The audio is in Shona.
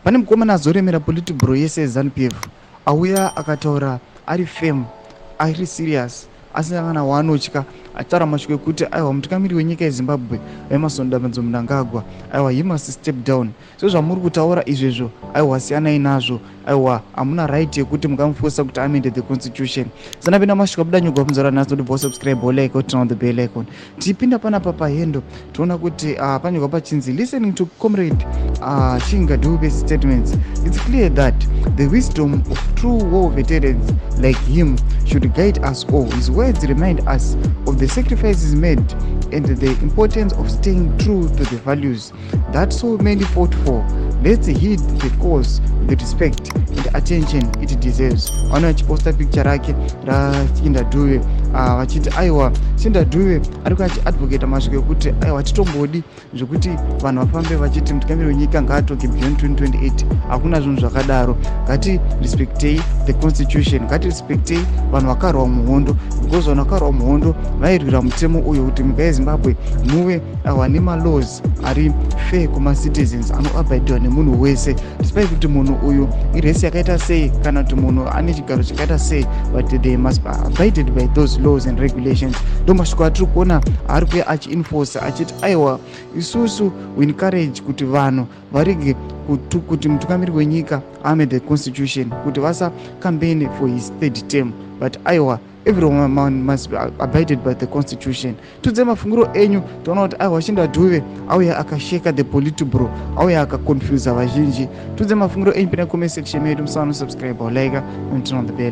Pane mukomana azoremera politburo yese yeZanu PF, auya akataura ari firm, ari serious, asina kana waanotya, achitaura mashoko ekuti aiwa, mutungamiri wenyika yeZimbabwe Emmerson Dambudzo Mnangagwa, aiwa, he must step down. Sezvamuri kutaura izvezvo, aiwa, siyanai nazvo. Aiwa, hamuna right yekuti mungamufosa kuti amende the constitution. Sanapinda mashoko abuda nyogwa kunzora nhasi, notibva subscribe, like, turn on the bell icon. Tichipinda panapa pahendo, toona kuti panyogwa pachinzi, "Listening to Comrade Tshinga Dube's statements, it's clear that the wisdom of true war veterans like him should guide us all. His words remind us of the sacrifices made and the importance of staying true to the values that so many fought for. Let's heed the cause with respect and attention it deserves." Vano vachiposta picture rake raTshinda Dube, vachiti aiwa, Tshinda Dube ari kuachiadvocata mashoko ekuti aiwa, titombodi zvekuti vanhu vafambe vachiti mutungamiri wenyika ngaatoke beyond 2028. Hakuna zvinhu zvakadaro. Ngatirespectei the constitution, ngatirespectei vanhu vakarwa muhondo, because vanhu vakarwa muhondo vairwira mutemo uyo kuti munyika yeZimbabwe muve aiwa nemalaws ari fair kumacitizens, anoabhaidiwa nemunhu wese, despite kuti munhu uyu irace yakaita sei kana kuti munhu ane chigaro chakaita sei, but they must be abided by those laws and regulations. Ndo mashoko atiri kuona ari kuya achienforce, achiti aiwa, isusu we encourage kuti vanhu varege kuti mutungamiri wenyika amend the constitution, kuti vasacampaign for his third term, but aiwa, everyone must be abided by the constitution. Tudze mafungiro enyu. Toona kuti aiwa, Tshinda Dube auya akasheka the politburo, auya akaconfusa vazhinji. Tudze mafungiro enyu pina comment section medu. Musaona subscribe, like and turn on the bell.